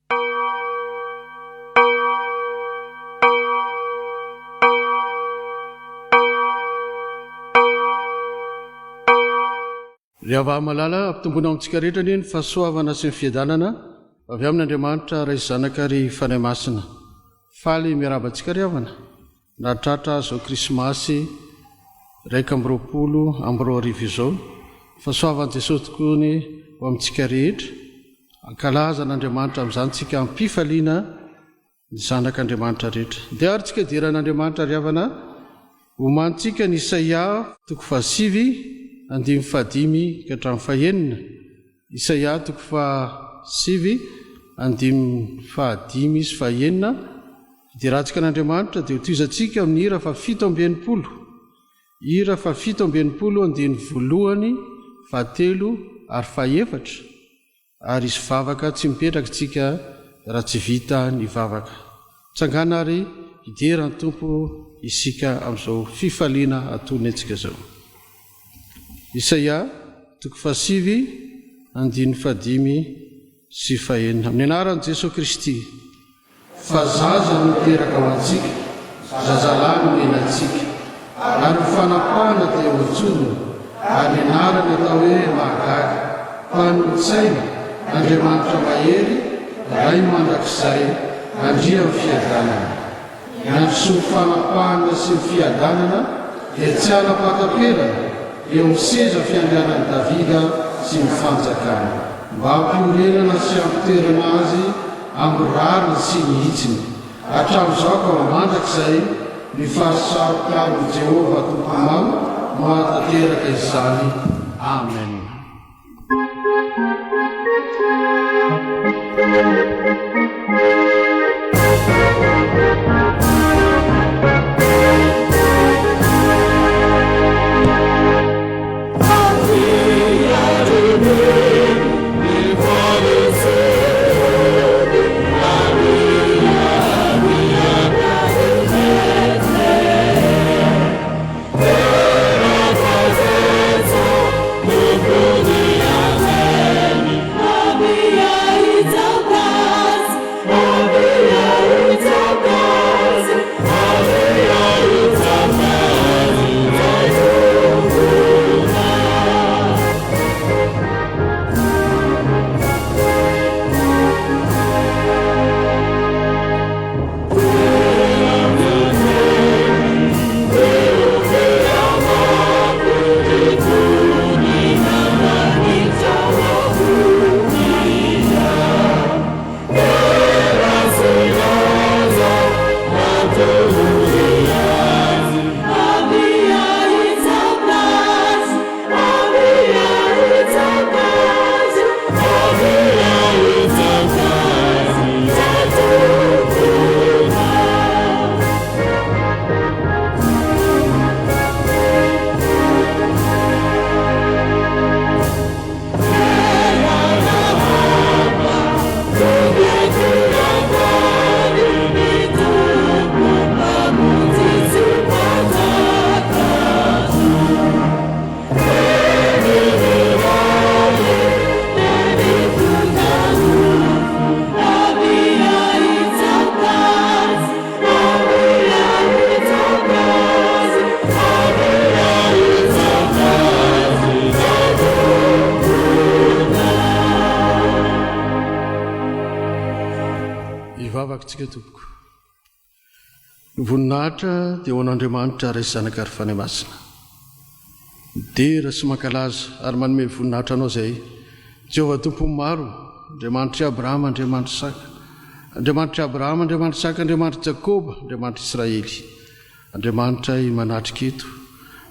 Ry havana malala, ampitomboina ao amintsika rehetra anie ny fahasoavana sy ny fiadanana avy amin' Andriamanitra Ray sy Zanaka ary Fanahy Masina. Faly miarahaba antsika ry havana nahatratra izao Krismasy 2021 izao. Fahasoavan'i Jesosy tokoa ny ho amintsika rehetra. Hankalaza an'Andriamanitra amin'izany tsika am-pifaliana ny zanak'Andriamanitra rehetra. Ndeha ary tsika hidera an'Andriamanitra ry havana. Omanintsika ny Isaia toko fahasivy andininy fahadimy ka hatramin'ny fahenina. Isaia toko fahasivy andininy fahadimy sy fahenina. Hiderantsika an'Andriamanitra dia hotohizantsika amin'ny hira fahafito amby 60. Hira fahafito amby 60 andininy voalohany, fahatelo ary fahefatra. Ary hisy vavaka tsy mipetraka tsika raha tsy vita ny vavaka. Mitsangàna ary hidera ny Tompo isika amin'izao fifaliana atolony antsika izao. Isaia toko fahasivy andininy fahadimy sy fahenina. Amin'ny anaran'i Jesoa Kristy. Fa zaza no teraka ho antsika, zazalahy nomena antsika, ary ny fanapahana dia ho tsorina, ary ny anarany atao hoe Mahagaga, Mpanolotsaina, Andriamanitra Mahery, Ray Mandrakizay, Andrian'ny Fiadanana. Ny androsoan'ny fanapahana sy ny fiadanana dia tsy hanam-pahataperana eo amin'ny seza fiandrianan'i Davida sy ny fanjakany, mba hampiorenana sy hampitoerana azy amin'ny rariny sy ny hitsiny, hatramin'izao ka ho mandrakizay, ny fahasaropiaron'i Jehovah Tomponao no hahatanteraka izany. Amen. Hivavaka tsika tompoko. Ny voninahitra dia ho an'Andriamanitra Ray sy Zanaka ary Fanahy Masina. Midera sy mankalaza ary manome voninahitra Anao izahay, Jehovah Tompon'ny maro, Andriamanitr'i Abrahama, Andriamanitr'i Isaka, Andriamanitr'i Abrahama, Andriamanitr'i Isaka, Andriamanitr'i Jakoba, Andriamanitr'i Israely, Andriamanitray manatrika eto,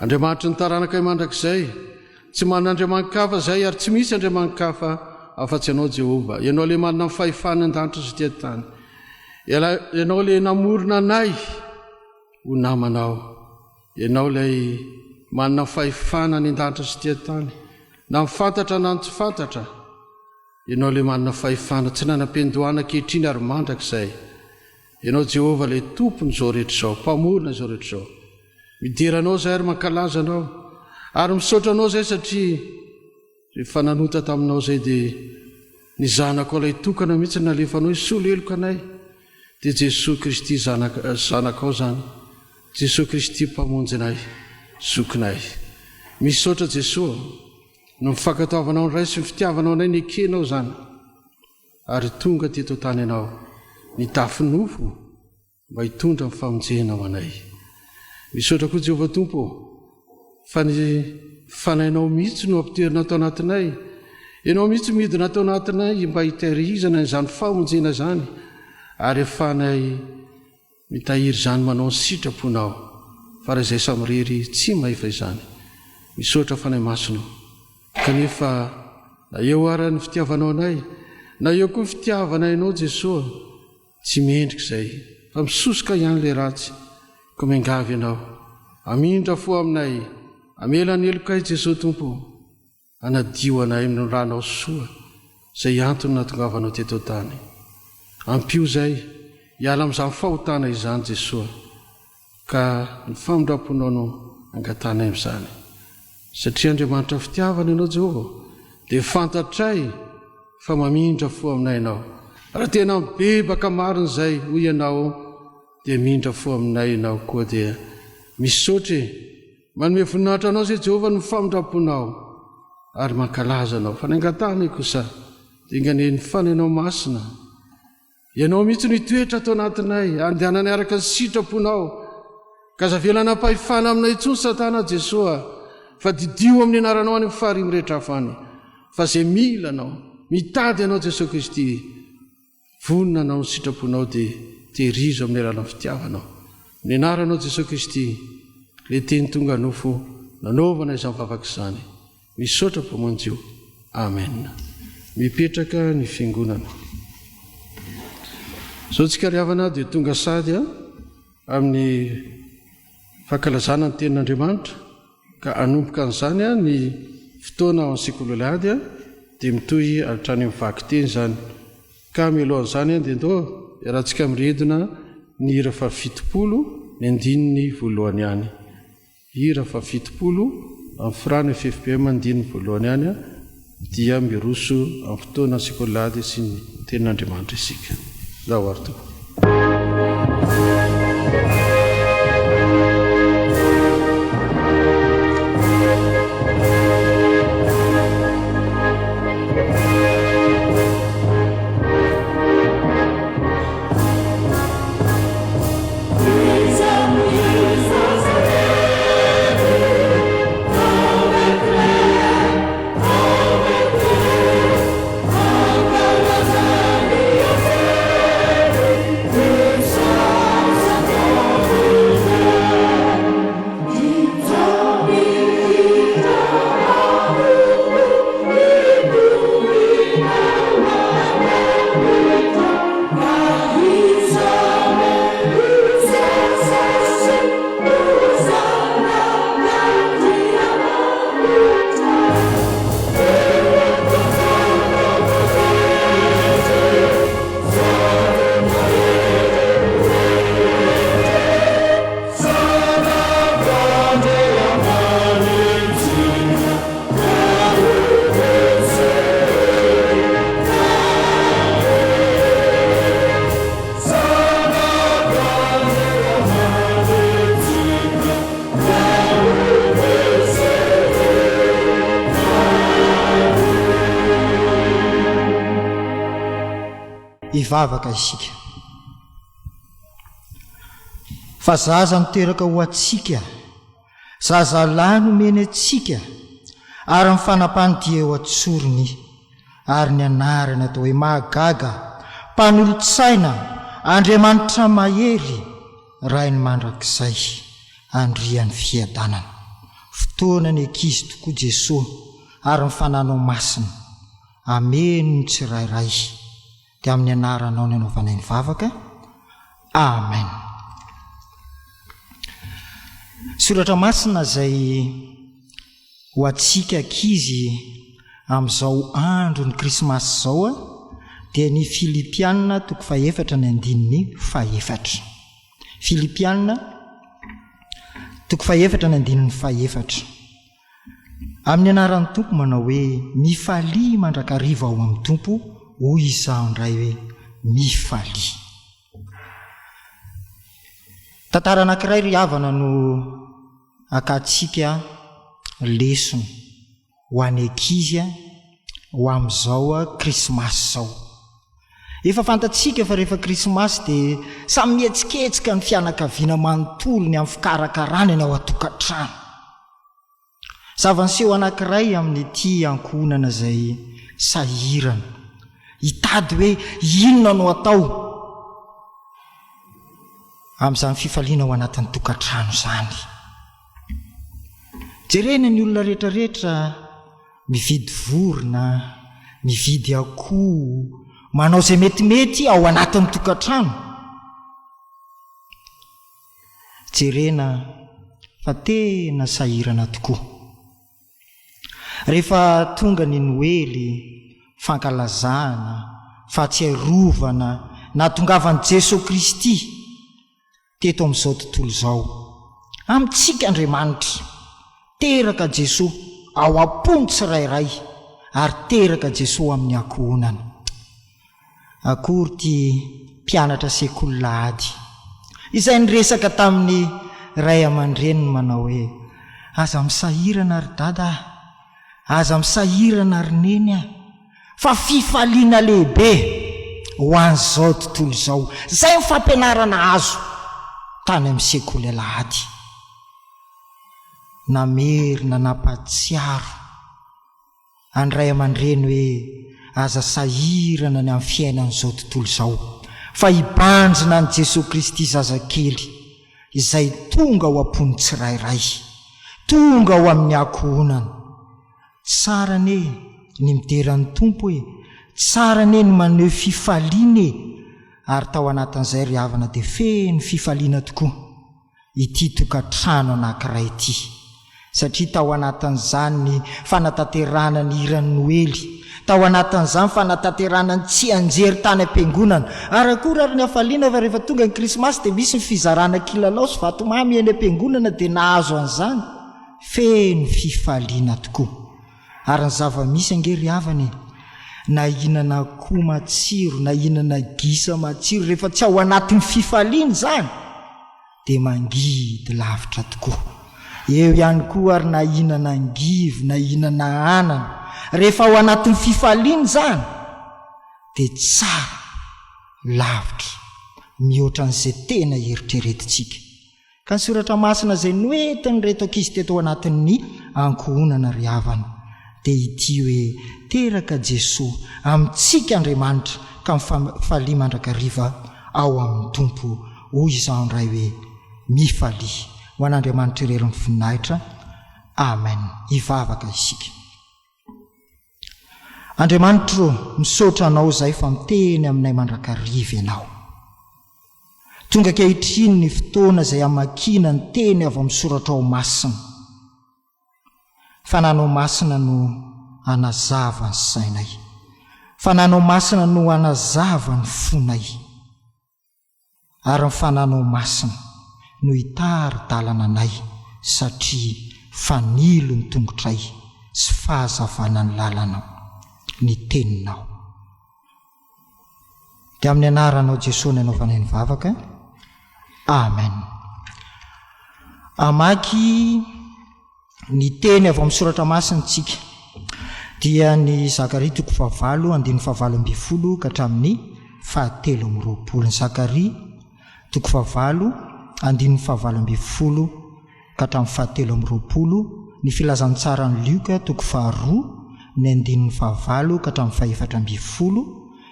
Andriamanitry ny taranakay mandrakizay, tsy manana andriamani-kafa izahay ary tsy misy andriamani-kafa afa-tsy Ianao, Jehovah. Ianao ilay manana ny fahefana an-danitra sy ety an-tany. Ianao ilay namorona anay ho namanao. Ianao ilay manana fahefana any an-danitra sy ety an-tany, na ny fantatra na ny tsy fantatra. Ianao ilay manana fahefana tsy nanam-piandohana ankehitriny ary mandrakizay. Ianao Jehovah ilay Tompon'izao rehetra izao, Mpamorona izao rehetra izao. Midera Anao izahay ary mankalaza Anao. Ary misaotra Anao izahay satria rehefa nanota taminao izahay dia. Ny Zanakao ilay tokana mihitsy nalefanao hisolo heloka anay, dia Jesoa Kristy Zanaka, Zanakao izany, Jesoa Kristy Mpamonjinay, Zokinay. Misaotra Jesoa ô, noho ny fankatoavanao ny Ray sy ny fitiavanao anay nekenao izany, ary tonga teto an-tany Ianao, nitafy nofo, mba hitondra ny famonjena ho anay. Misaotra koa Jehovah Tompo ô, fa ny Fanahinao mihitsy no ampitoerina ato anatinay. Ianao mihitsy midina ato anatinay mba hitahirizana izany famonjena izany, ary ahafahanay mitahiry izany manao ny sitraponao, fa raha izay samirery tsy mahefa izany. Misaotra Fanahy Masina ô. Kanefa na eo ara ny fitiavanao anay, na eo koa ny fitiavanay Anao Jesoa, Tsy mendrika izay fa misosoka ihany ilay ratsy koa miangavy anao hamindra fo aminay hamela ny helokay Jesoa Tompo ô hanadio anay amin'ny ranao soa izay antony nahatongavanao teto an-tany ampio izay hiala amin'izany fahotana izany Jesoa Ka ny famindram-ponao no angatahanay amin'izany. Satria Andriamanitra fitiavana Ianao, Jehovah ô, dia fantatray fa mamindra fo aminay Ianao. Raha tena mibebaka marina izay, hoy Ianao, dia hamindra fo aminay Ianao. Koa dia misaotra e! Manome voninahitra Anao izay, Jehovah, ny famindram-ponao, ary mankalaza Anao. Fa ny angatahanay kosa, dia enga anie ny Fanahinao Masina, Ianao mihitsy no hitoetra ato anatinay, handehananay araka ny sitraponao. Ka aza avela hanam-pahefana aminay intsony Satana Jesoa, fa didio amin'ny anaranao any amin'ny farihy mirehitra hafa any, fa izay mila Anao, mitady Anao Jesoa Kristy, vonona hanao ny sitraponao dia tehirizo amin'ny alalan'ny fitiavanao. Amin'ny anaranao Jesoa Kristy, ilay Teny tonga nofo, nanaovana izany vavaka izany. Misaotra Mpamonjy o. Amen. Mipetraka ny fiangonana. Zao tsika ry havana dia tonga sady a amin'ny fankalazana ny tenin'Andriamanitra ka hanomboka an'izany a ny fotoana ao an-sekoly alahady a dia mitohy hatrany amin'ny vakiteny izany. Ka mialohan'izany a dia ndao iarahantsika miredona ny hira faha 70 ny andininy voalohany ihany. Hira faha 70, amin'ny firano ffpm andininy voalohany ihany dia miroso amin'ny fotoana sekoly sy ny tenin'Andriamanitra isika. Ndao ary tompoko. Hivavaka isika. Fa zaza niteraka ho antsika. Zazalahy nomeny antsika, ary ny fanapany dia eo an-tsorony, ary ny anarany atao hoe Mahagaga, Mpanolo-tsaina, Andriamanitra Mahery, Rain'ny Mandrakizay, Andrian'ny Fiadanana. Fotoana ny ankizy tokoa Jesoa, ary ny Fananao Masina. Ameno ny tsirairay. Dia amin'ny anaranao ny anaovanay ny vavaka. Amen. Soratra masina izay ho antsika ankizy amin'izao andron'ny krismasy izao dia ny Filipiana toko fahefatra ny andininy fahefatra. Filipiana toko fahefatra ny andininy fahefatra. Amin'ny anaran'ny Tompo manao hoe, Mifalia mandrakariva ao amin'ny Tompo. Hoy izaho indray hoe, Mifalia. Tantara anankiray ry havana no hakantsika lesona ho an'ny ankizy ho amin'izao krismasy izao. Efa fantatsika fa rehefa krismasy dia samy mihetsiketsika ny fianakaviana manontolo ny amin'ny fikarakarana ny ao an-tokantrano. Zava-niseho anankiray amin'ity ankohonana izay sahirana, hitady hoe inona no atao amin'izany fifaliana ao anatin'ny tokantrano izany. Jerena ny olona rehetrarehetra mividy vorona, mividy akoho, manao izay metimety ao anatin'ny tokantrano. Jerena fa tena sahirana tokoa. Rehefa tonga ny Noely, fankalazana, fahatsiarovana nahatongavan'i Jesoa Kristy teto amin'izao tontolo izao. Amintsika Andriamanitra. Teraka Jesoa ao am-pon'ny tsirairay ary teraka Jesoa amin'ny ankohonana. Akory ity mpianatra sekoly lahady izay niresaka tamin'ny ray aman-dreniny manao hoe, Aza misahirana ry dada a! Aza misahirana ry neny a! Fa fifaliana lehibe ho an'izao tontolo izao. Izay ny fampianarana azo tany amin'ny sekoly alahady. Namerina nampahatsiaro any ray aman-dreny hoe aza sahirana ny amin'ny fiainan'izao tontolo izao fa hibanjina an'i Jesoa Kristy zazakely izay tonga ao am-pon'ny tsirairay, tonga ao amin'ny ankohonana. Tsara anie ny midera ny Tompo e! Tsara anie ny maneho fifaliana e! Ary tao anatin'izay ry havana dia feno fifaliana tokoa. ity tokantrano anankiray ity, satria tao anatin'izany ny fanatanterahana ny hiran'ny Noely, tao anatin'izany fanatanterahana ny tsianjery tany am-piangonana. Ary akory ary ny hafaliana fa rehefa tonga ny Krismasy dia misy ny fizarana kilalao sy vatomamy eny am-piangonana dia nahazo an'izany. Feno fifaliana tokoa. Ary ny zava-misy ange ry havana e, na hihinana akoho matsiro, na hihinana gisa matsiro, rehefa tsy ao anatin'ny fifaliana izany dia mangidy lavitra tokoa. Eo ihany koa ary na hihinana angivy, na hihinana anana, rehefa ao anatin'ny fifaliana izany dia tsara lavitra mihoatra an'izay tena eritreretintsika. Ka ny soratra masina izay noentin'ireto ankizy teto ao anatin'ny ankohonana ry havana dia ity hoe teraka Jesoa amintsika Andriamanitra ka mifalia mandrakariva ao amin'ny Tompo hoy izaho indray hoe mifalia ho an'Andriamanitra irery ny voninahitra Amen hivavaka isika Andriamanitro ô misaotra anao izahay fa miteny aminay mandrakariva ianao Tonga ankehitriny ny fotoana izay hamakiana ny teny avy amin'ny soratrao masina. Fananao masina no hanazava ny sainay. Fananao masina no hanazava ny fonay. Ary ny fananao masina no hitari-dalana anay satria fanilo ny tongotray sy fahazavana ny lalanao, ny teninao. Dia amin'ny anaranao Jesoa ny anaovanay ny vavaka. Amen. Amaky ny teny avy amin'ny soratra masina tsika. Dia ny Zakaria toko fahavalo andininy fahavalo ambin'ny folo ka hatramin'ny fahatelo amby roapolo. Ny Zakaria toko fahavalo andininy fahavalo ambin'ny folo ka hatramin'ny fahatelo amby roapolo, ny Filazantsaran'i Lioka toko faharoa, ny andininy fahavalo ka hatramin'ny fahefatra ambin'ny folo,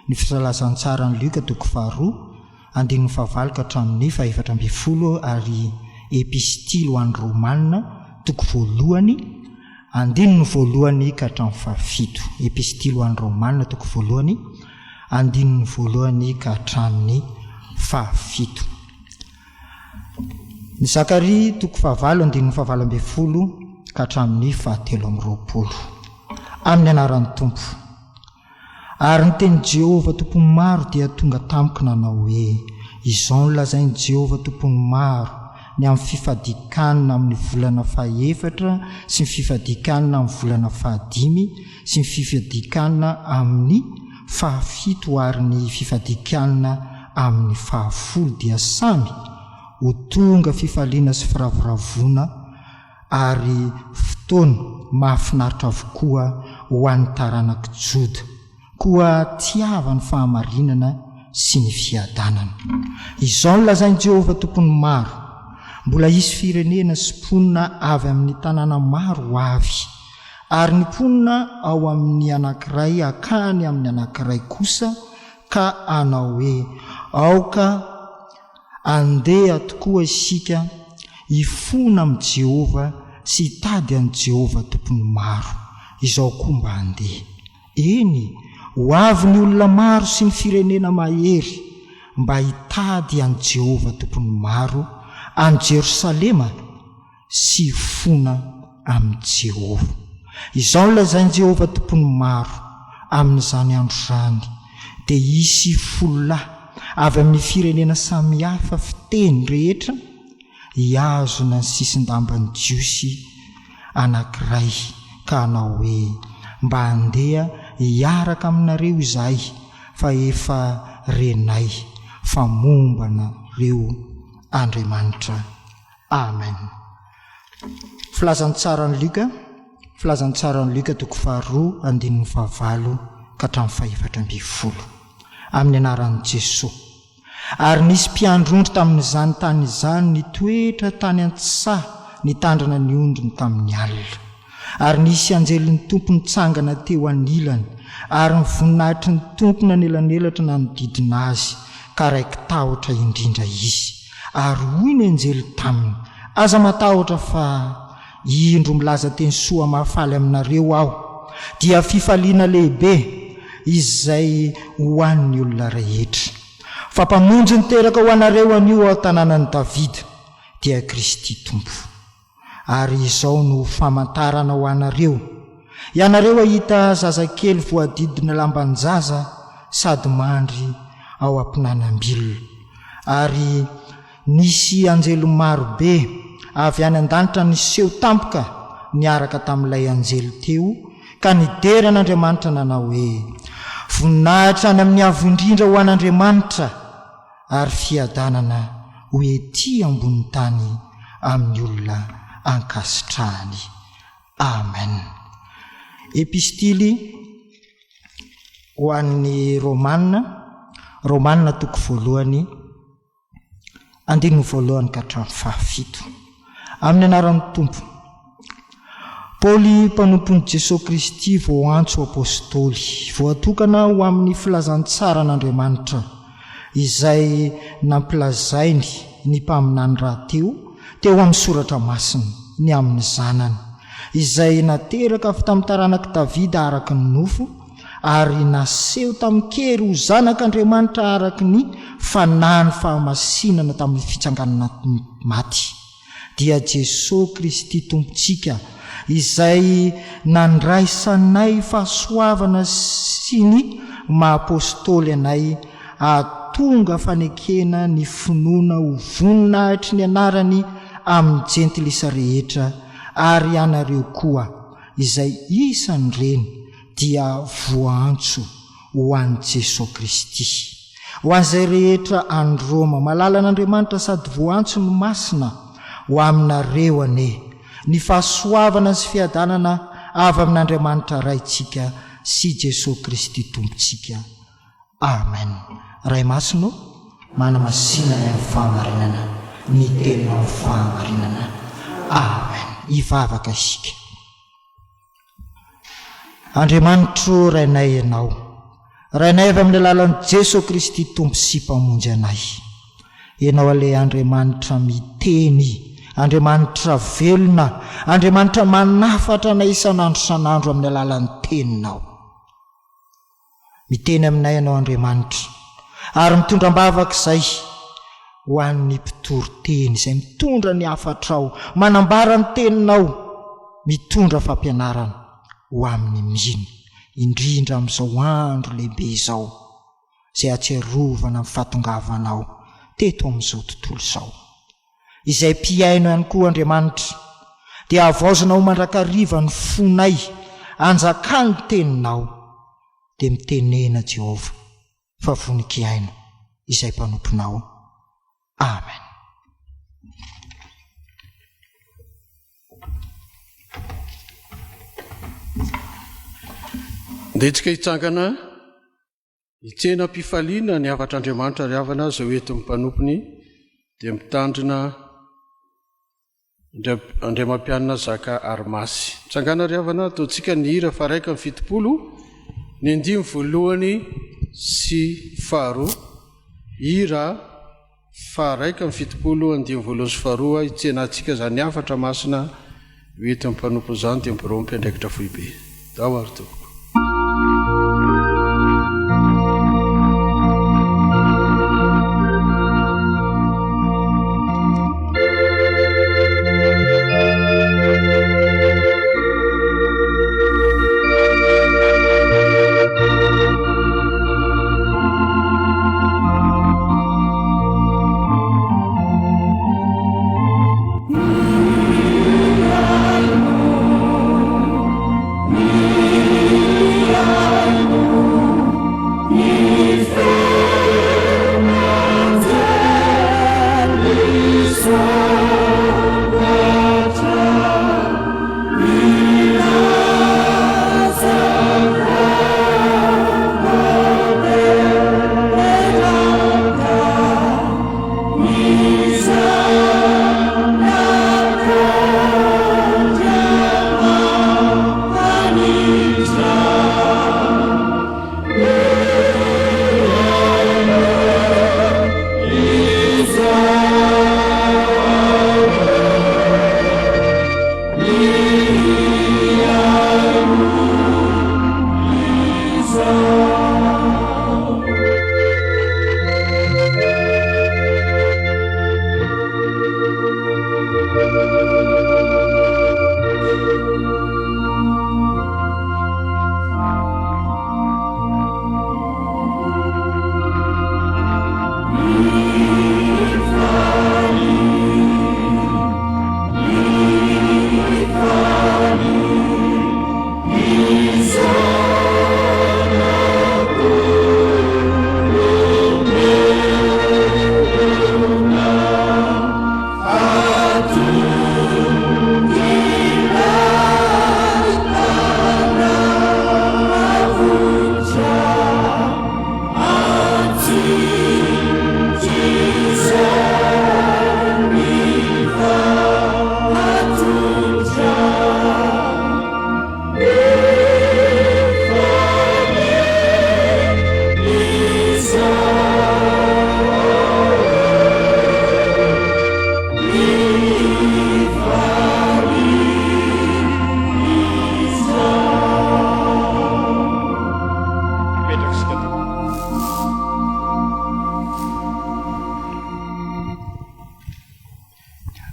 ny Filazantsaran'i Lioka toko faharoa, andininy fahavalo ka hatramin'ny fahefatra ambin'ny folo ary Epistily ho an'ny Romana toko voalohany, andininy voalohany ka hatramin'ny fahafito. Epistily ho an'ny Romana toko voalohany, andininy voalohany ka hatramin'ny fahafito. Ny Zakaria toko fahavalo andininy fahavalo ambin'ny folo ka hatramin'ny fahatelo amby roapolo. Amin'ny anaran'ny Tompo. Ary ny tenin'i Jehovah Tompon'ny maro dia tonga tamiko nanao hoe, Izao no lazain'i Jehovah Tompon'ny maro, ny amin'ny fifadian-kanina amin'ny volana fahefatra sy ny fifadian-kanina amin'ny volana fahadimy sy ny fifadian-kanina amin'ny. fahafito ary ny fifadian-kanina amin'ny fahafolo dia samy ho tonga fifaliana sy firavoravoana ary fotoana mahafinaritra avokoa ho an'ny taranak'i Joda. Koa tiava ny fahamarinana sy ny fiadanana. Izao no lazain'i Jehovah Tompon'ny maro, Mbola hisy firenena sy mponina avy amin'ny tanàna maro ho avy, ary ny mponina ao amin'ny anankiray hakany amin'ny anankiray kosa ka hanao hoe, 'Aoka handeha tokoa isika hifona amin'i Jehovah sy hitady an'i Jehovah Tompon'ny maro. Izao koa mba handeha. Eny, ho avy ny olona maro sy ny firenena mahery mba hitady an'i Jehovah Tompon'ny maro any Jerosalema sy hifona amin'i Jehovah. Izao no lazain'i Jehovah Tompon'ny maro, Amin'izany andro izany, dia hisy folo lahy avy amin'ny firenena samihafa fiteny rehetra hihazona ny sisin-damban'ny Jiosy anankiray ka hanao hoe, Mba handeha hiaraka aminareo izahay, fa efa renay fa momba anareo Andriamanitra. Amen. Filazantsaran'i Lioka, Filazantsaran'i Lioka toko faharoa andininy fahavalo ka hatramin'ny fahefatra ambinifolo. Amin'ny anaran'i Jesoa. Ary nisy mpiandry ondry tamin'izany tany izany nitoetra tany an-tsaha nitandrina ny ondriny tamin'ny alina. Ary nisy anjelin'ny Tompo nitsangana teo anilany, ary ny voninahitry ny Tompo nanelanelatra nanodidina azy, ka raiki-tahotra indrindra izy. Ary hoy ny anjely taminy, Aza matahotra fa, indro milaza teny soa mahafaly aminareo aho, dia fifaliana lehibe izay ho an'ny olona rehetra. Fa Mpamonjy niteraka ho anareo anio ao an-tanànan'i Davida, dia Kristy Tompo. Ary izao no famantarana ho anareo, Ianareo hahita zazakely voadidina lamban-jaza sady mandry ao am-pinanam-bilona. Ary Nisy anjely maro be avy any an-danitra niseho tampoka niaraka tamin'ilay anjely teo ka nidera an'Andriamanitra nanao hoe, Voninahitra any amin'ny Avo Indrindra ho an'Andriamanitra ary fiadanana ho ety ambonin'ny tany amin'ny olona ankasitrahany. Amen. Epistily ho an'ny Romana, Romana toko voalohany, Andininy voalohany ka hatramin'ny fahafito. Amin'ny anaran'ny Tompo. Paoly mpanompon'i Jesoa Kristy voaantso ho Apostoly, voatokana ho amin'ny filazantsaran'Andriamanitra, izay nampilazainy ny mpaminany rahateo teo amin'ny Soratra Masina, ny amin'ny Zanany, izay nateraka avy tamin'ny taranak'i Davida araka ny nofo, ary naseho tamin-kery ho Zanak'Andriamanitra araka ny Fanahin'ny fahamasinana tamin'ny fitsanganana maty, dia Jesoa Kristy Tompontsika, izay nandraisanay fahasoavana sy ny maha Apostoly anay hahatonga fanekena ny finoana ho voninahitry ny anarany amin'ny Jentilisa rehetra, ary ianareo koa, izay isan'ireny dia voaantso ho an'i Jesoa Kristy. Ho an'izay rehetra any Roma, malalan'Andriamanitra sady voaantso ny masina, ho aminareo anie ny fahasoavana sy fiadanana avy amin'Andriamanitra Raintsika sy Jesoa Kristy Tompontsika. Amen. Ray Masina ô, manamasina ny amin'ny fahamarinana, ny teninao ny fahamarinana. Amen. Hivavaka isika. Andriamanitro Rainay Ianao, Rainay avy amin'ny alalan'i Jeso Kristy Tompo sy Mpamonjy anay. Ianao ilay Andriamanitra miteny, Andriamanitra velona, Andriamanitra manafatra anay isan'andro isan'andro amin'ny alalan'ny Teninao. Miteny aminay Ianao Andriamanitra, ary mitondra am-bavaka izay ho an'ny mpitory teny izay mitondra ny hafatrao, manambara ny teninao, mitondra fampianarana ho amin'ny mino, indrindra amin'izao andro lehibe izao izay ahatsiarovana ny fahatongavanao teto amin'izao tontolo izao. Izay mpihaino ihany koa Andriamanitra, dia havaozina ho mandrakariva ny fonay, anjakany ny teninao. Dia mitenena Jehovah fa vonon-kihaino izay mpanomponao. Amen. Ndeha tsika hitsangana hitsena am-pifaliana ny hafatr'Andriamanitra ry havana izay ho entin'ny mpanompony dia mitandrina Andriamampianina Zaka Arimasy. Mitsangàna ry havana, ataontsika ny hira faharaika amby 70, ny andimy voalohany sy faharoa. Hira faha-71, andimy voalohany sy faharoa, hitsenantsika izany hafatra masina ho entin'ny mpanompony izany dia ny birao mpiandraikitra foibe. Dao ary tompoko.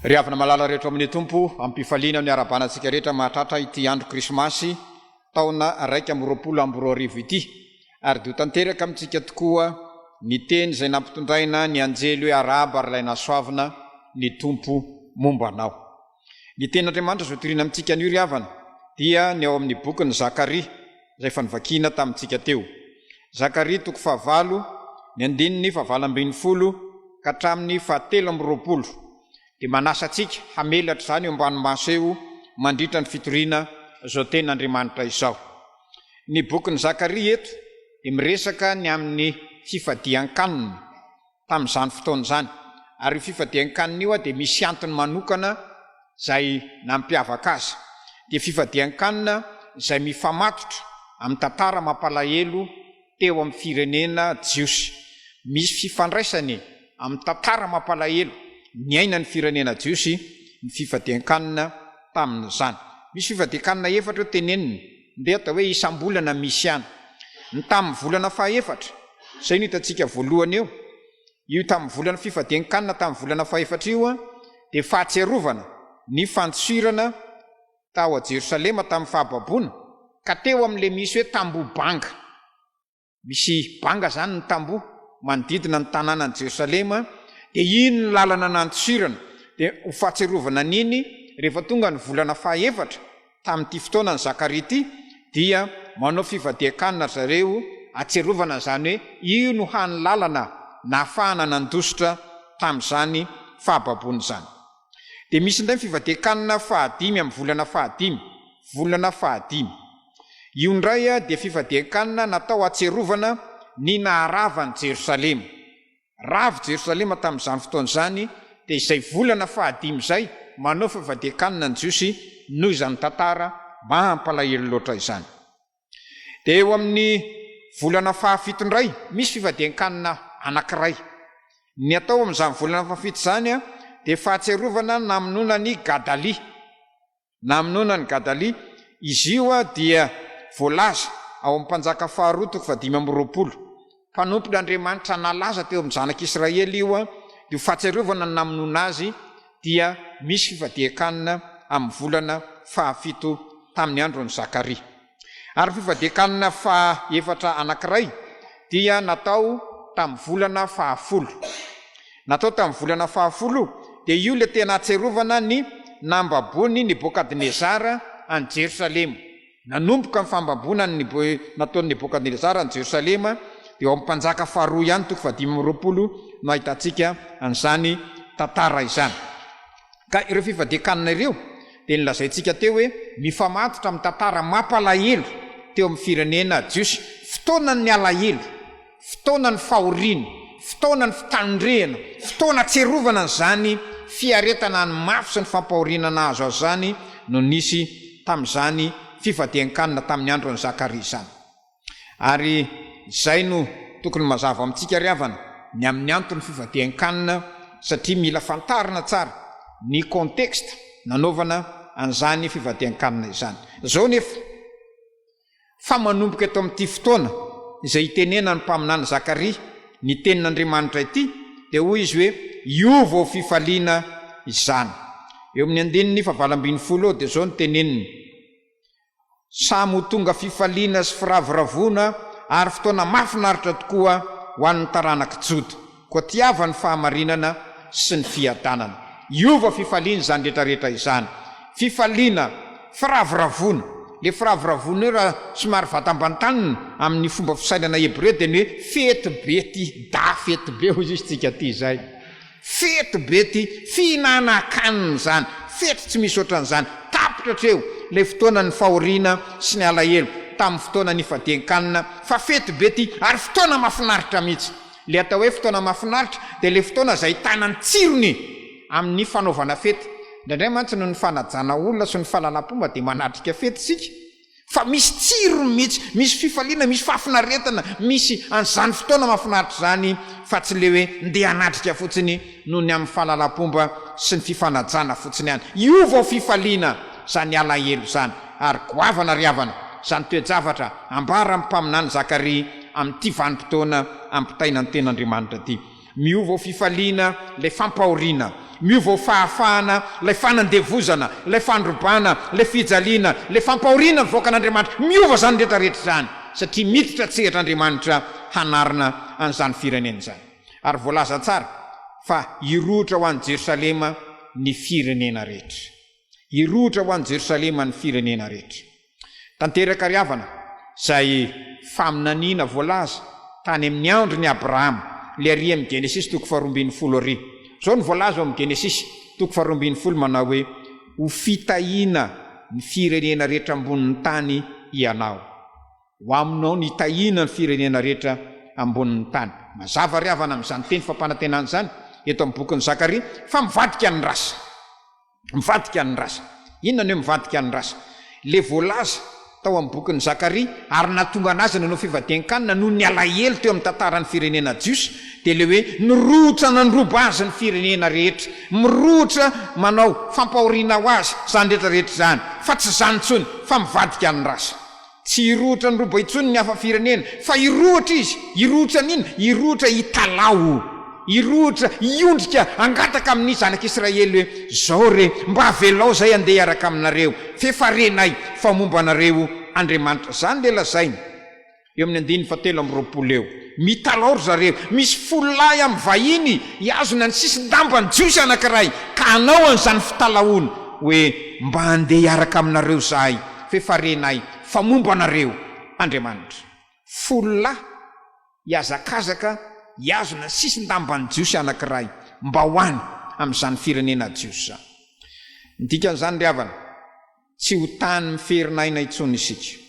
Ry havana malala rehetra ao amin'ny Tompo, am-pifaliana no iarahabana antsika rehetra mahatratra ity andro Krismasy taona 2021 ity, ary dia ho tanteraka amintsika tokoa ny teny izay nampitondraina ny anjely hoe arahaba ry ilay nasoavina ny Tompo momba anao. Ny tenin'Andriamanitra izao torina amintsika anio ry havana dia ny ao amin'ny bokin'i Zakaria izay efa novakiana tamintsika teo. Zakaria toko fahavalo, ny andininy fahavalo 18 ka hatramin'ny fahatelo 23 dia manasa antsika hamelatra izany eo ambany maso eo mandritra ny fitoriana izao tenin'Andriamanitra izao. Ny bokin'i Zakaria eto dia miresaka ny amin'ny fifadian-kanina tamin'izany fotoana izany, ary io fifadian-kanina io dia misy antony manokana izay nampiavaka azy, dia fifadian-kanina izay mifamatotra amin'ny tantara mampalahelo teo amin'ny firenena jiosy. Misy fifandraisany amin'ny tantara mampalahelo niainan'ny firenena jiosy ny fifadian-kanina tamin'izany. Misy fifadian-kanina efatra eo tenenina, ndeha atao hoe isam-bolana misy ihany. Ny tamin'ny volana fahefatra, izay no hitantsika voalohany eo, io tamin'ny volana fifadian-kanina tamin'ny volana fahefatra io dia fahatsiarovana ny fandosirana tao Jerosalema tamin'ny fahababoana, ka teo amin'ilay misy hoe tamboho banga. Misy banga izany ny tamboho manodidina ny tanànan'i Jerosalema, dia iny ny lalana nandosirana. Dia ho fahatsiarovana an'iny, rehefa tonga ny volana fahaefatra, tamin'ity fotoanan'i Zakaria ity, dia. manao fifadian-kanina ry zareo ahatsiarovana an'izany hoe io no hany lalana nahafahana nandositra tamin'izany fahababoana izany. Dia misy indray ny fifadian-kanina fahadimy amin'ny volana fahadimy, volana fahadimy. Io indray dia fifadian-kanina natao hahatsiarovana ny naharava an'i Jerosalema. Rava i Jerosalema tamin'izany fotoana izany, dia izay volana fahadimy izay manao fifadian-kanina ny Jiosy noho izany tantara mampalahelo loatra izany. Dia eo amin'ny volana fahafito indray, misy fifadian-kanina anankiray. Ny atao amin'izany volana fahafito izany dia fahatsiarovana ny namonoana an'i Gadalia. Namonoana an'i Gadalia, izy io dia voalaza ao amin'ny Mpanjaka faharoa toko fahadimy amby 20. Mpanompon'Andriamanitra nalaza teo amin'ny zanak'Israely io, dia ho fahatsiarovana ny namonoana azy dia misy fifadian-kanina amin'ny volana fahafito tamin'ny andron'i Zakaria. Ary ny fifadian-kanina fahaefatra anankiray dia natao tamin'ny volana fahafolo. Natao tamin'ny volana fahafolo, dia io ilay tena ahatsiarovana ny nambaboan'i Nebokadnezara an'i Jerosalema. Nanomboka ny fambaboana ny nataon'i Nebokadnezara an'i Jerosalema, dia ao amin'ny Mpanjaka faharoa ihany, toko fahadimy amby 20, no ahitantsika an'izany tantara izany. Ka ireo fifadian-kanina ireo dia nolazaintsika teo hoe mifamatotra amin'ny tantara mampalahelo teo amin'ny firenena jiosy, fotoanan'ny alahelo. Fotoana ny fahoriana, fotoana ny fitandrehana, fotoana atsiarovana an'izany fiaretana ny mafy sy ny fampahoriana nahazo azy izany no nisy tamin'izany fifadian-kanina tamin'ny andron'i Zakaria izany. Ary izay no tokony mazava amintsika ry havana ny amin'ny anton'ny fifadian-kanina satria mila fantarina tsara ny contexte nanaovana an'izany fifadian-kanina izany. Izao nefa. Fa manomboka eto amin'ity fotoana izay itenenan'ny mpaminany Zakaria ny tenin'Andriamanitra ity, dia hoy izy hoe, Hiova ho fifaliana izany. Eo amin'ny andininy fahavalo 12 eo dia izao no teneniny, Samy ho tonga fifaliana sy firavoravoana ary fotoana mahafinaritra tokoa ho an'ny taranak'i Joda. Koa tiava ny fahamarinana sy ny fiadanana. Hiova fifaliana izany rehetra rehetra izany. Fifaliana, firavoravoana. Ilay firavoravoana io raha somary vatambantanina amin'ny fomba fisainana hebreo dia ny hoe fety be ity, da fety be hoy izy tsika aty izay. Fety be ity, fihinanan-kanina izany, fety tsy misy ohatran'izany. Tapitra hatreo ilay fotoanan'ny fahoriana sy ny alahelo tamin'ny fotoana nifadian-kanina fa fety be ity ary fotoana mahafinaritra mihitsy. Ilay atao hoe fotoana mahafinaritra dia ilay fotoana izay ahitana ny tsirony amin'ny fanaovana fety. Indraindray mantsy noho ny fanajana olona sy ny fahalalam-pomba dia manatrika fety isika fa misy tsirony mihitsy, misy fifaliana, misy fahafinaretana, misy an'izany fotoana mahafinaritra izany fa tsy ilay hoe ndeha hanatrika fotsiny noho ny amin'ny fahalalam-pomba sy ny fifanajana fotsiny ihany. Hiova ho fifaliana izany alahelo izany ary goavana ry havana izany toe-javatra ambaran'ny mpaminany Zakaria amin'ity vanim-potoana ampitaina ny Tenin'Andriamanitra ity. Miova ho fifaliana ilay fampahoriana, miova ho fahafahana ilay fanandevozana, ilay fandrobana, ilay fijaliana, ilay fampahoriana ny vahoakan'Andriamanitra. Miova izany rehetra rehetra izany satria miditra an-tsehatra Andriamanitra hanarina an'izany firenena izany. Ary voalaza tsara fa hirohotra ho any Jerosalema ny firenena rehetra. Hirohotra ho any Jerosalema ny firenena rehetra. Tanteraka ry havana izay faminaniana voalaza tany amin'ny andron'i Abrahama, ilay ary amin'ny Genesisy toko faharoa 12 ary. Izao no voalaza ao amin'ny Genesisy toko faharoa 12 manao hoe, Ho fitahiana ny firenena rehetra ambonin'ny tany ianao. Ho aminao ny hitahiana ny firenena rehetra ambonin'ny tany. Mazava ry havana amin'izany teny fampanantenana izany eto amin'ny bokin'i Zakaria fa mivadika ny rasa. Mivadika ny rasa. Inona ny hoe mivadika ny rasa? Ilay voalaza tao amin'ny bokin'i Zakaria ary nahatonga an'azy nanao fivadian-kanina noho ny alahelo teo amin'ny tantaran'ny firenena jiosy dia ilay hoe nirohotra nandroba azy ny firenena rehetra, mirohotra manao fampahoriana ho azy izany rehetra rehetra izany fa tsy izany intsony fa mivadika ny rasa. Tsy hirohotra ny roba intsony ny hafa firenena, fa hirohotra izy, hirohotra an'inona? Hirohotra hitalaho, hirohotra hiondrika hangataka amin'ny zanak'Israely hoe, Izao re, mba avelao izahay handeha hiaraka aminareo, f'efa renay fa momba anareo Andriamanitra. Izany ilay lazainy eo amin'ny andininy fahatelo 23 eo. Mitalaho ry zareo. Misy folo lahy amin'ny vahiny hihazona ny sisin-damban'ny Jiosy anankiray ka hanao an'izany fitalahoana hoe, Mba handeha hiaraka aminareo izahay. F'efa renay fa momba anareo. Andriamanitra. Fololahy hihazakazaka hihazona ny sisin-damban'ny Jiosy anankiray mba ho any amin'izany firenena Jiosy izany. Ny dikan'izany ry havana, tsy ho tany miferinaina intsony isika.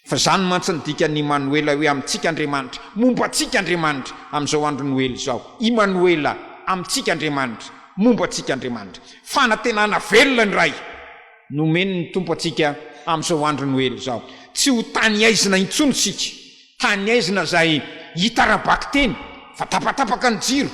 Fa izany mantsy ny dikan'ny Imanoela hoe amintsika Andriamanitra, momba antsika Andriamanitra amin'izao andro Noely izao. Imanoela, amintsika Andriamanitra, momba antsika Andriamanitra. Fanantenana velona ny Ray nomen'ny Tompo antsika amin'izao andro Noely izao. Tsy ho tany aizina intsony isika, tany aizina izay hita ara-bakiteny fa tapatapaka ny jiro,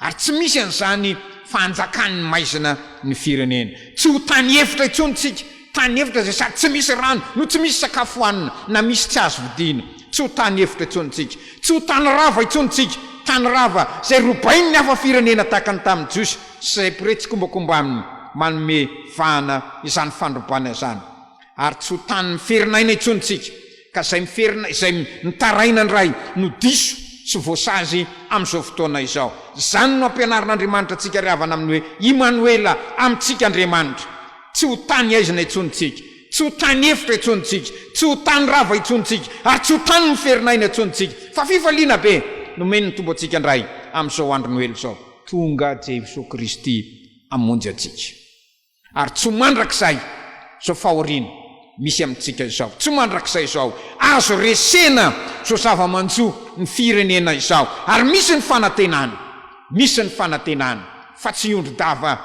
Ary tsy misy an'izany fanjakan'ny maizina ny firenena. Tsy ho tany efitra intsony tsika, tany efitra izay sady tsy misy rano no tsy misy sakafo hohanina na misy tsy azo vidiana. Tsy ho tany efitra intsony tsika. Tsy ho tany rava intsony tsika, tany rava izay robain'ny hafa firenena tahaka ny tamin'ny Jiosy sy izay mpiray tsikombakomba aminy manome vahana izany fandrobana izany. Ary tsy ho tany miferinaina intsony tsika, ka izay miferina, izay mitaraina indray no diso sy voasazy amin'izao fotoana izao. Izany no ampianarin'Andriamanitra antsika ry havana amin'ny hoe Imanoela, amintsika Andriamanitra. Tsy ho tany aizina intsony tsika, tsy ho tany efitra intsony tsika, tsy ho tany rava intsony tsika, ary tsy ho tany miferinaina intsony tsika, fa fifaliana be nomen'ny Tompo antsika indray amin'izao andro Noely izao. Tonga Jesoa Kristy hamonjy antsika. Ary tsy ho mandrakizay izao fahoriana misy amintsika izao. Tsy ho mandrakizay izao. Azo resena izao zava-manjo ny firenena izao. Ary misy ny fanantenana. Misy ny fanantenana fa tsy hiondri-dava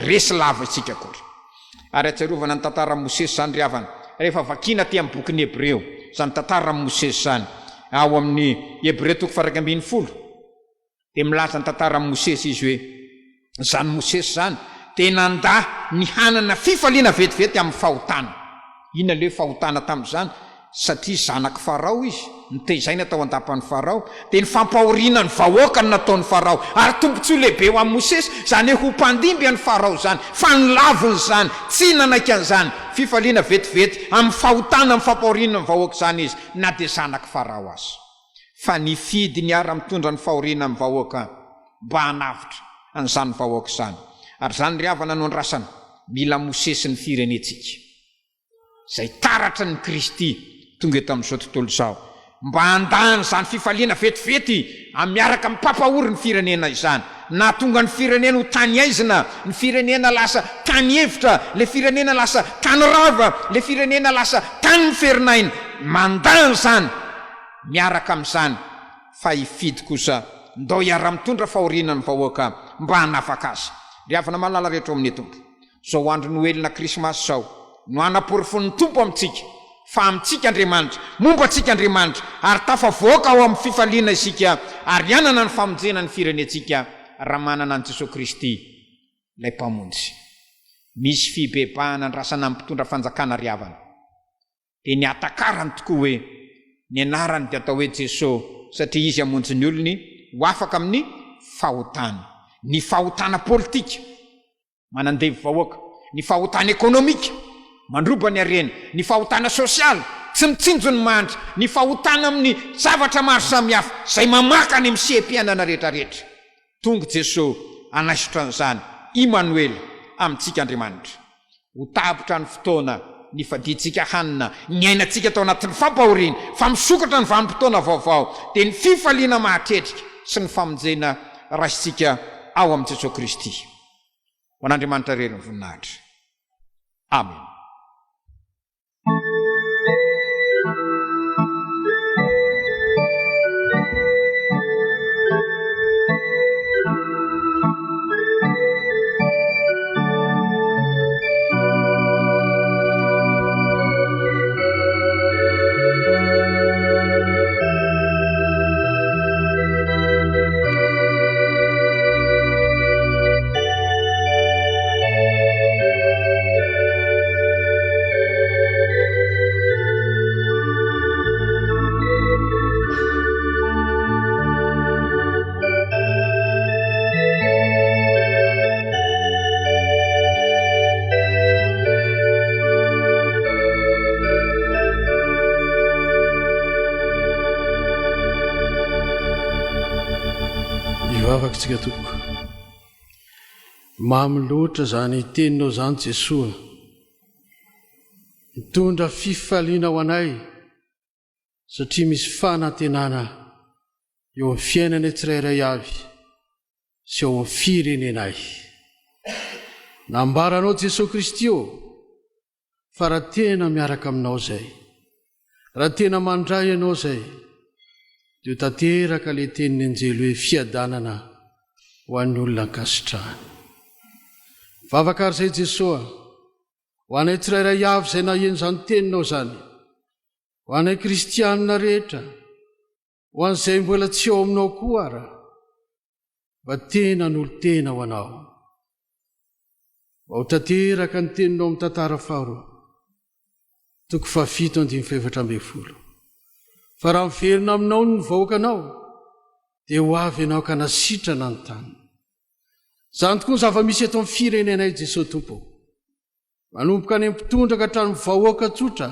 resy lava isika akory. Ary ahatsiarovana ny tantaran'i Mosesy izany ry havana, rehefa vakiana aty amin'ny bokin'ny Hebreo izany tantaran'i Mosesy izany, ao amin'ny Hebreo toko faha-11. Dia milaza ny tantaran'i Mosesy izy hoe, Izany Mosesy izany dia nandà ny hanana fifaliana vetivety amin'ny fahotana. Inona ilay hoe fahotana tamin'izany? Satria zanak'i Farao izy, notezaina tao an-dapan'i Farao, dia ny fampahoriana ny vahoaka no nataon'i Farao. Ary tombontsoa lehibe ho an'i Mosesy izany hoe ho mpandimby an'i Farao izany, fa nolaviny izany, tsy nanaiky an'izany fifaliana vetivety amin'ny fahotana, amin'ny fampahoriana ny vahoaka izany izy, na dia zanak'i Farao aza. fa nifidy niara-mitondra ny fahoriana amin'ny vahoaka mba hanavotra an'izany vahoaka izany. Ary izany ry havana no andrasana, mila Mosesy ny firenentsika, izay taratra ny Kristy tonga eto amin'izao tontolo izao, mba handà an'izany fifaliana vetivety miaraka amin'ny mpampahory ny firenena izany, nahatonga ny firenena ho tany aizina, ny firenena lasa tany hevitra, ilay firenena lasa tany rava, ilay firenena lasa tany miferinaina, mandà an'izany. miaraka amin'izany fa hifidy kosa ndao hiara-mitondra fahoriana ny vahoaka mba hanafaka azy. Ry havana malala rehetra ao amin'ny Tompo, izao andro Noely na Krismasy izao no hanaporofon'ny Tompo amintsika fa amintsika Andriamanitra, momba antsika Andriamanitra ary tafavoaka ao amin'ny fifaliana isika ary hanana ny famonjena ny firenentsika raha manana an'i Jesoa Kristy ilay Mpamonjy. Misy fibebahana andrasana amin'ny mpitondra fanjakana ry havana. dia ny hahatakarany tokoa hoe ny anarany dia atao hoe Jeso satria Izy hamonjy ny olony ho afaka amin'ny fahotany. Ny fahotana politika, manandevo vahoaka, ny fahotana ekonomika, mandroba ny harena, ny fahotana sosialy, tsy mitsinjo ny mahantra, ny fahotana amin'ny zavatra maro samihafa izay mamaka any amin'ny seha-piainana rehetrarehetra. Tonga Jeso hanaisotra an'izany, Imanoela, amintsika Andriamanitra. Ho tapitra ny fotoana nifadiantsika hanina, niainantsika tao anatin'ny fampahoriana, fa misokatra ny vanim-potoana vaovao, dia ny fifaliana mahatretrika sy ny famonjena raisintsika ao amin'i Jesoa Kristy. Ho an'Andriamanitra irery ny voninahitra. Amena. Hivavaka isika tompoko. Mamy loatra izany teninao izany Jesoa. Mitondra fifaliana ho anay. Satria misy fanantenana eo amin'ny fiainanay tsirairay avy sy ao amin'ny firenenay. Nambaranao Jesoa Kristy ô, fa raha tena miaraka aminao izay, raha tena mandray anao izay, dia ho tanteraka ilay tenin'ny anjely hoe fiadanana ho an'ny olona ankasitrahany. Vavaka ary izay Jesoa, ho anay tsirairay avy izay naheno izany teninao izany, ho anay kristianina rehetra, ho an'izay mbola tsy ao aminao koa ara, mba tena hanolo-tena ho anao. Mba ho tanteraka ny teninao amin'ny tantara faharoa, toko fahafito andininy fahefatra ambin'ny folo. Fa raha miverina aminao ny vahoakanao, dia ho avy ianao ka nasitrana ny tany. Izany tokoa ny zava-misy eto amin'ny firenenay Jesoa Tompo. Manomboka any amin'ny mpitondra ka hatramin'ny vahoaka tsotra,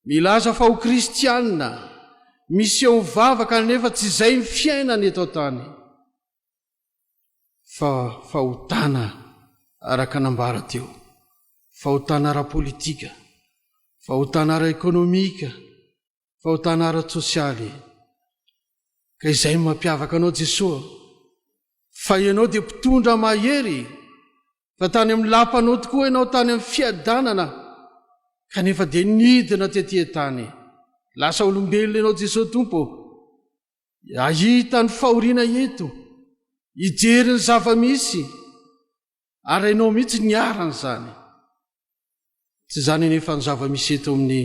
milaza fa ho kristianina, miseho mivavaka nefa tsy izay ny fiainana eto an-tany, fa fahotana araka nambara teo, fahotana ara-politika, fahotana ara-ekonomika, fahotana ara-tsosialy. Ka izay no mampiavaka anao Jesoa, fa ianao dia mpitondra mahery, fa tany amin'ny lapanao tokoa ianao tany amin'ny fiadanana, kanefa dia nidina tety an-tany. Lasa olombelona ianao Jesoa Tompo, hahita ny fahoriana eto, hijery ny zava-misy, ary ianao mihitsy niharan'izany. Tsy izany anefa ny zava-misy eto amin'ny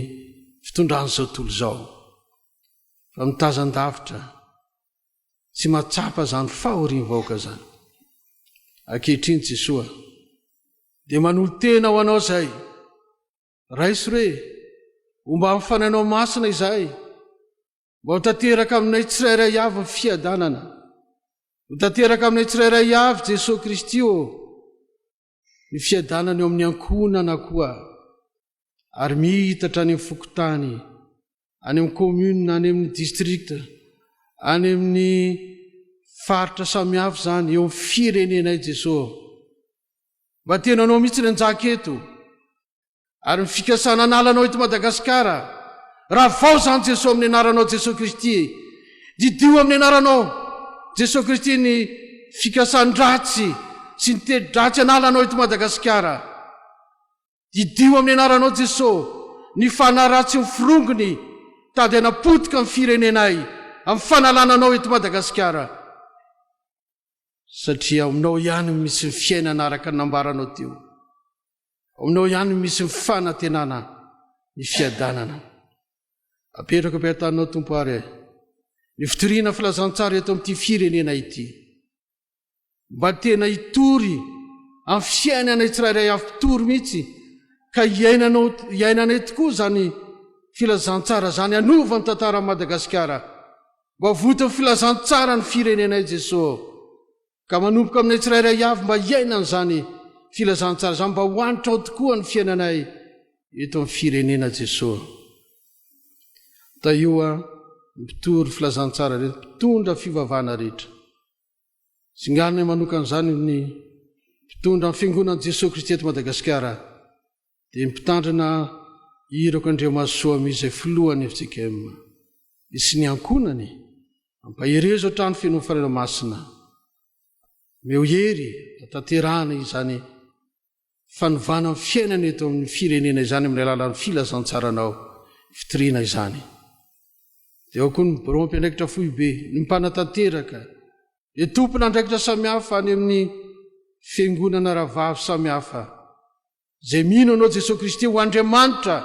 fitondran'izao tontolo izao, fa mitazan-davitra tsy mahatsapa izany fahorian'ny vahoaka izany. Ankehitriny Jesoa dia manolo-tena ho anao izay. Raiso re, homba amin'ny Fanahinao Masina izahay, mba ho tanteraka aminay tsirairay avy ny fiadanana. Ho tanteraka aminay tsirairay avy Jesoa Kristy ô. ny fiadanana eo amin'ny ankohonana koa ary miitatra any amin'ny fokontany, any amin'ny commune, any amin'ny district, any amin'ny faritra samihafa izany, eo amin'ny firenenay Jesoa. Mba tena anao mihitsy ny anjaka eto. Ary ny fikasana hanala anao eto Madagasikara, ravao izany Jesoa amin'ny anaranao Jesoa Kristy. Didio amin'ny anaranao Jesoa Kristy ny fikasan-dratsy sy ny teti-dratsy hanala anao eto Madagasikara. Didio amin'ny anaranao Jesoa ny fanahy ratsy miforongony tady hanapotika ny firenenay amin'ny fanalana anao eto Madagasikara. Satria ao aminao ihany no misy ny fiainana araka ny nambaranao teo. Ao aminao ihany no misy ny fanantenana, ny fiadanana. Apetrako am-pitananao Tompo ary ny fitoriana filazantsara eto amin'ity firenena ity. Mba tena hitory amin'ny fiainanay tsirairay avy mpitory mihitsy ka hiainanao hiainanay tokoa izany filazantsara izany hanova ny tantaran'i Madagasikara. Mba voton'ny filazantsara ny firenenay Jesoa ô. Ka manomboka aminay tsirairay avy mba hiaina an'izany filazantsara izany mba ho hanitra ao tokoa ny fiainanay eto amin'ny firenena Jesoa. Tahio a mpitory filazantsara rehetra, mpitondra fivavahana rehetra. Singanina manokana izany ny mpitondra ny fiangonan'i Jesoa Kristy eto Madagasikara dia ny mpitandrina Irako Andriamahasoa izay filohan'ny fjkm sy ny ankohonany. Ampaherezo hatrany feno Fanahy Masina. Omeo hery hatanterahana izany fanovana ny fiainana eto amin'ny firenena izany amin'ny alalan'ny filazantsaranao, fitoriana izany. Dia ao koa ny birao mpiandraikitra foibe, ny mpanatanteraka, ny tompon'andraikitra samihafa any amin'ny fiangonana rahavavy samihafa. Izay mino Anao Jesoa Kristy ho Andriamanitra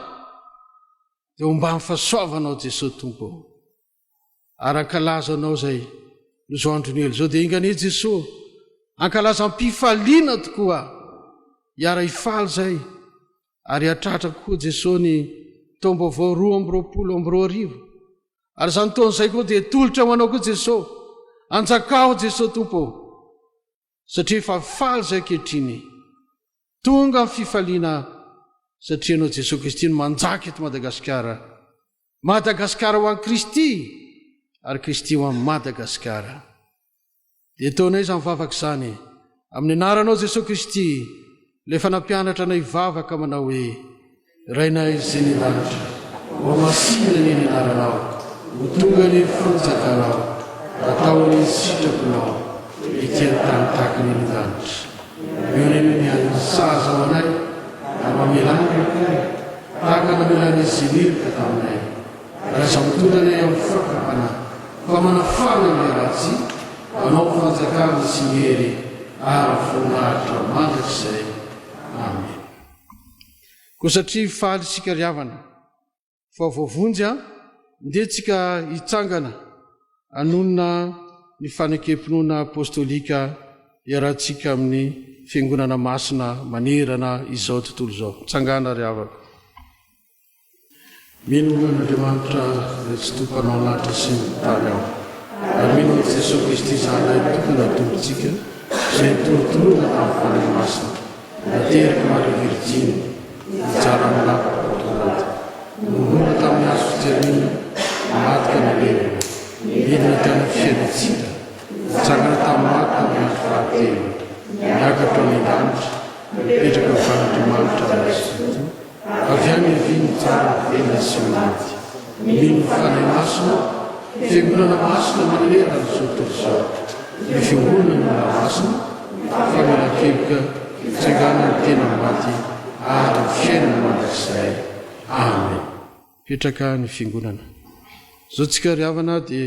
dia homba ny fahasoavanao Jesoa Tompo ô. Ary hankalaza Anao izay no izao andro Noely izao dia enga anie Jesoa hankalaza am-pifaliana tokoa hiara-hifaly izay ary hatratra koa Jesoa ny taom-baovao 2022 ary izany taona izay koa dia tolotra ho Anao koa Jesoa anjakao Jesoa Tompo ô. Satria efa faly izay ankehitriny. Tonga ny fifaliana satria ianao Jesoa Kristy no manjaka eto Madagasikara. Madagasikara ho an'i Kristy ary Kristy ho an'i Madagasikara. Dia ataonay izany vavaka izany amin'ny anaranao Jesoa Kristy ilay efa nampianatra anay hivavaka manao hoe Rainay izay any an-danitra. Hohamasinina anie ny anaranao, ho tonga anie ny fanjakanao, hatao anie ny sitraponao, ety an-tany tahaka ny any an-danitra. Omeo anay ny hanina sahaza ho anay, ary mamelà ny helokay, tahaka namelan'izy heloka taminay. Ary aza mitondra anay amin'ny fakam-panahy, fa manafana an'ilay ratsy, Anao ny fanjakana sy ny hery ary ny voninahitra mandrakizay. Amena. Koa satria faly isika ry havana fa voavonjy an, ndeha tsika hitsangana hanonona ny fanekem-pinoana apostolika iarahantsika amin'ny Fiangonana Masina manerana izao tontolo izao. Mitsangàna ry havana. Mino an'Andriamanitra Ilay Tsitoha Mpanao ny lanitra sy ny tany aho, ary mino an'i Jesoa Kristy Zanany tokana Tompontsika, izay nitorontoronina tamin'ny Fanahy Masina, naterak'i Maria Virjiny, nijaly amin'ny lapa Pilato, nohomboana tamin'ny hazo fijaliana, maty ka nalevina, nidina tany amin'ny fiainan-tsita, nitsangana tamin'ny maty tamin'ny andro fahatelo, niakatra any an-danitra, mipetraka eo ankavan'Andriamanitra Ray Tsitoha. Avy any havia ny tsara velona sy ny maty. Mino ny Fanahy Masina, Fiangonana masina manerana izao tontolo izao. Ny Fiangonana no olona masina, famelan-keloka, fitsanganan'ny tena maty ary ny fiainana mandrakizay. Amen. Petraka ny Fiangonana. Izao tsika ry havana dia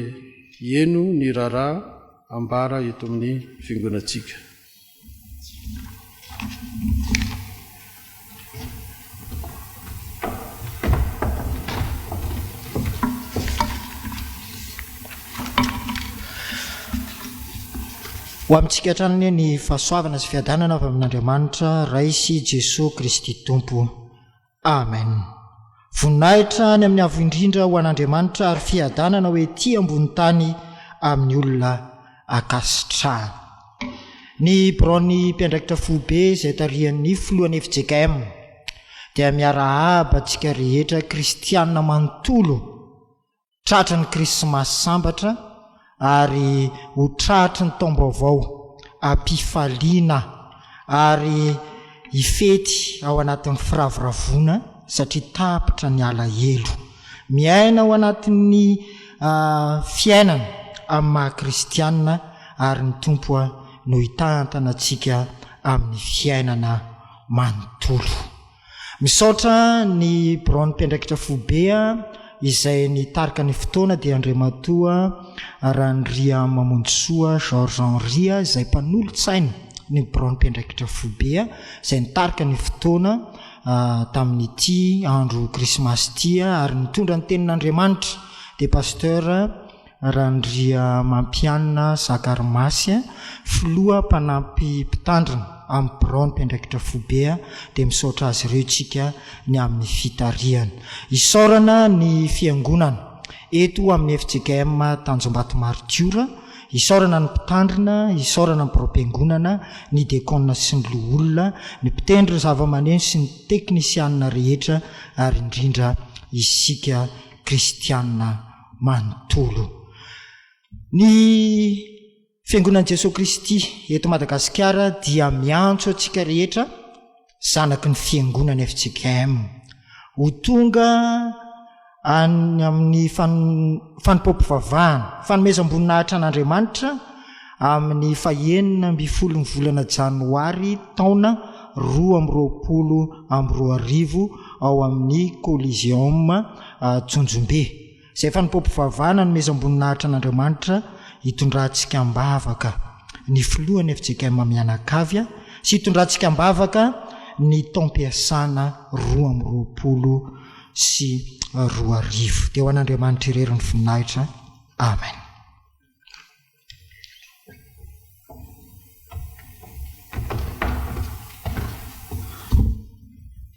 hieno ny raharaha ambara eto amin'ny Fiangonantsika. Ho amintsika hatrany anie ny fahasoavana sy fiadanana avy amin'Andriamanitra Ray sy Jesoa Kristy Tompo. Amen. Voninahitra any amin'ny Avo Indrindra ho an'Andriamanitra ary fiadanana ho ety ambony tany amin'ny olona ankasitrahany. Ny biraon'ny mpiandraikitra foibe izay tarihan'ny filohan'ny fjkm dia miarahaba antsika rehetra kristiana manontolo Tratry ny Krismasy sambatra ary ho tratry ny taom-baovao am-pifaliana ary hifety ao anatin'ny firavoravoana satria tapitra ny alahelo. Miaina ao anatin'ny fiainana amin'ny maha kristiana ary ny Tompo no hitantana antsika amin'ny fiainana manontolo. Misaotra ny biraon'ny mpiandraikitra foibe izay nitarika ny fotoana dia Andriamatoa Randriamamonjisoa Georges Henri izay mpanolotsaina ny biraon'ny mpiandraikitra foibe izay nitarika ny fotoana tamin'ity andro krismasy ity ary nitondra ny tenin'Andriamanitra dia Pasteur Randriamampianina Zakarimasy, filoha mpanampy mpitandrina amin'ny biraon'ny mpiandraikitra foibe dia misaotra azy ireo isika ny amin'ny fitarihana. Isaorana ny fiangonana eto amin'ny fjkm Tanjombato Martiora, isaorana ny mpitandrina, isaorana ny biraom-piangonana, ny dekona sy ny loholona, ny mpitendry zavamaneno sy ny teknisianina rehetra ary indrindra isika kristiana manontolo. Ny Fiangonan'i Jesoa Kristy eto Madagasikara dia miantso antsika rehetra zanaky ny Fiangonana fjkm ho tonga any amin'ny fanompoam-pivavahana, fanomezam-boninahitra an'Andriamanitra amin'ny fahenina ambin'ny folon'ny volana janoary taona 2022 ao amin'ny Coliseum Tsonjombe. Izay fanompoam-pivavahana anomezam-boninahitra an'Andriamanitra hitondrantsika am-bavaka ny filohan'ny fjkm mianakavy sy hitondrantsika am-bavaka ny taom-piasana 2022. Dia ho an'Andriamanitra irery ny voninahitra. Amen.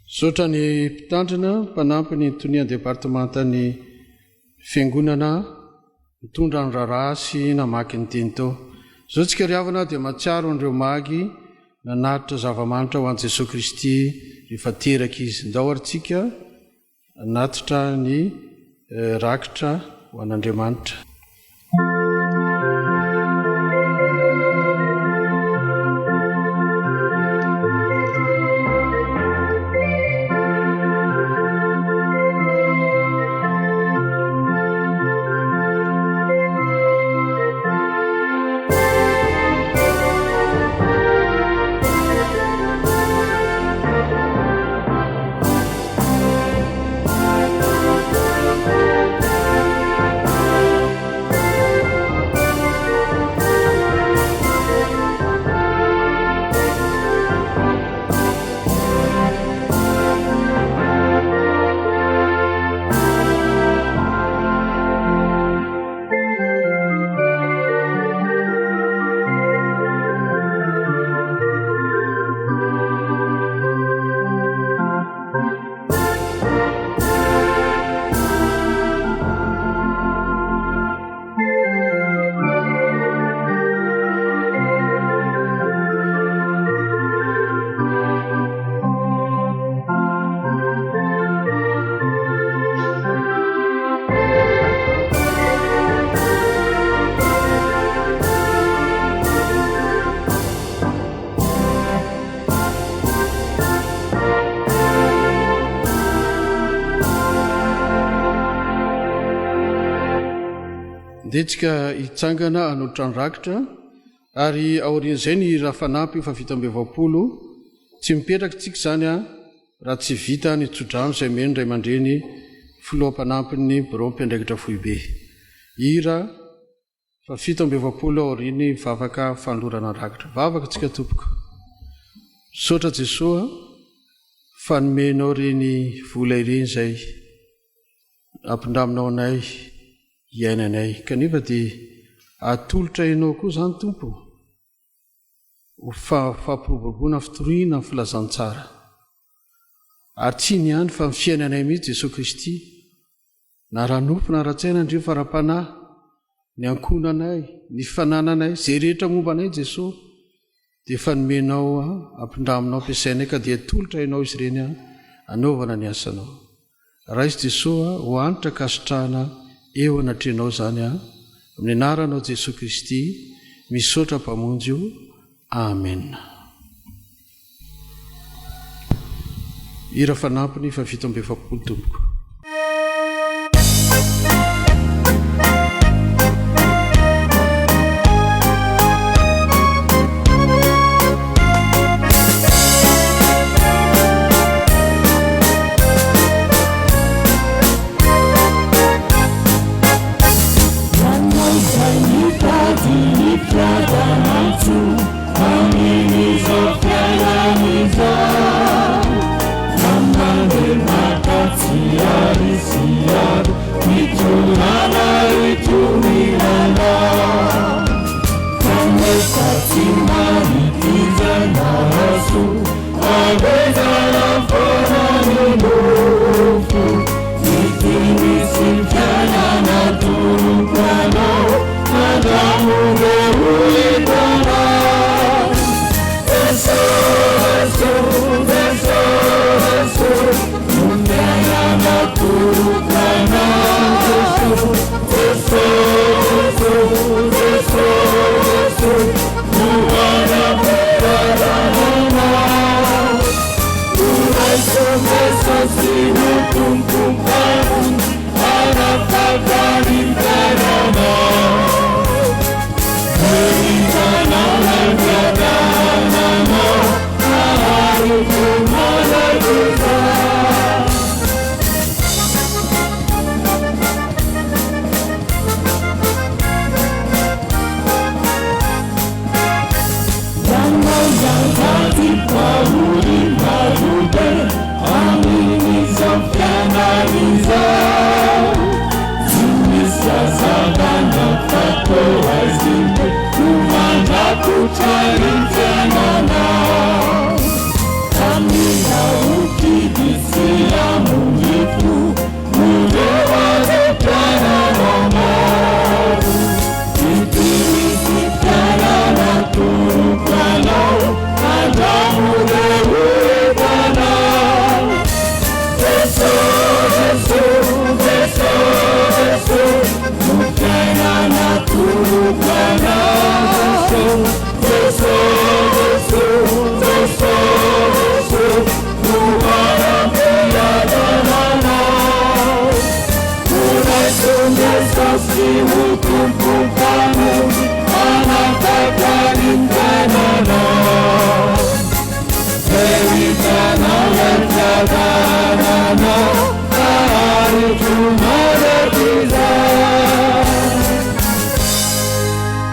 Misaotra ny mpitandrina mpanampy ny tonian-departemantan'ny Fiangonana nitondra ny raharaha sy namaky ny teny tao. Izao tsika ry havana dia mahatsiaro an'ireo magy nanatitra zava-manitra ho an'i Jesoa Kristy rehefa teraka Izy. Ndao ary tsika Hanatitra ny rakitra ho an'Andriamanitra. Ndeha tsika hitsangana hanolotra ny rakitra ary aorian'izay ny hira fanampy faha-87. Tsy mipetraka tsika izany an, raha tsy vita ny tsodrano izay omeny ray aman-dreny filoha mpanampin'ny birao mpiandraikitra foibe. Hira faha-47 aorian'ny vavaka fanolorana ny rakitra. Vavaka tsika tompoko. Misaotra Jesoa fa nomenao ireny vola ireny izay ampindraminao anay hiainanay kanefa dia atolotra ianao koa izany Tompo ho fampiroboroboana fitoriana ny filazantsara. Ary tsy iny ihany fa ny fiainanay mihitsy Jesoa Kristy, na ara-nofo na ara-tsaina indrindra fa ara-panahy, ny ankohonanay, ny fanananay, izay rehetra momba anay Jesoa dia efa nomenao ampindraminao ampiasainay ka dia atolotra ianao izy ireny anaovana ny asanao. Raiso Jesoa ho hanitra ankasitrahana eo anatrehanao izany aho, amin'ny anaranao Jesoa Kristy, misaotra Mpamonjy o, Amen. Hira fanampiny faha 47 tompoko.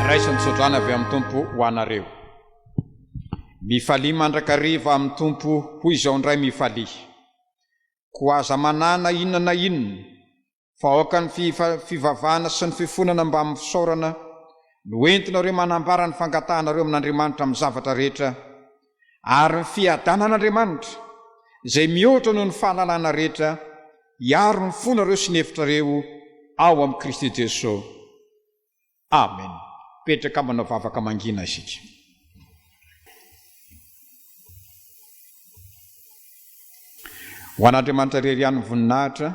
Raiso ny tsodrano avy amin'ny Tompo ho anareo. Mifalia mandrakariva amin'ny Tompo, hoy izao indray mifalia. Koa aza manahy na inona na inona, Fa aoka ny fivavahana sy ny fifonana mbamin'ny fisaorana no entinareo manambara ny fangatahanareo amin'Andriamanitra amin'ny zavatra rehetra, ary ny fiadanan'Andriamanitra, izay mihoatra noho ny fahalalana rehetra, hiaro ny fonareo sy ny hevitrareo ao amin'i Kristy Jesoa. Amen. Mipetraka manao vavaka mangina isika. Ho an'Andriamanitra irery ihany ny voninahitra,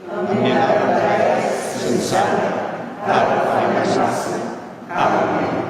amin'ny anaran'ny Ray sy ny Zanaka ary ny Fanahy Masina. Amen.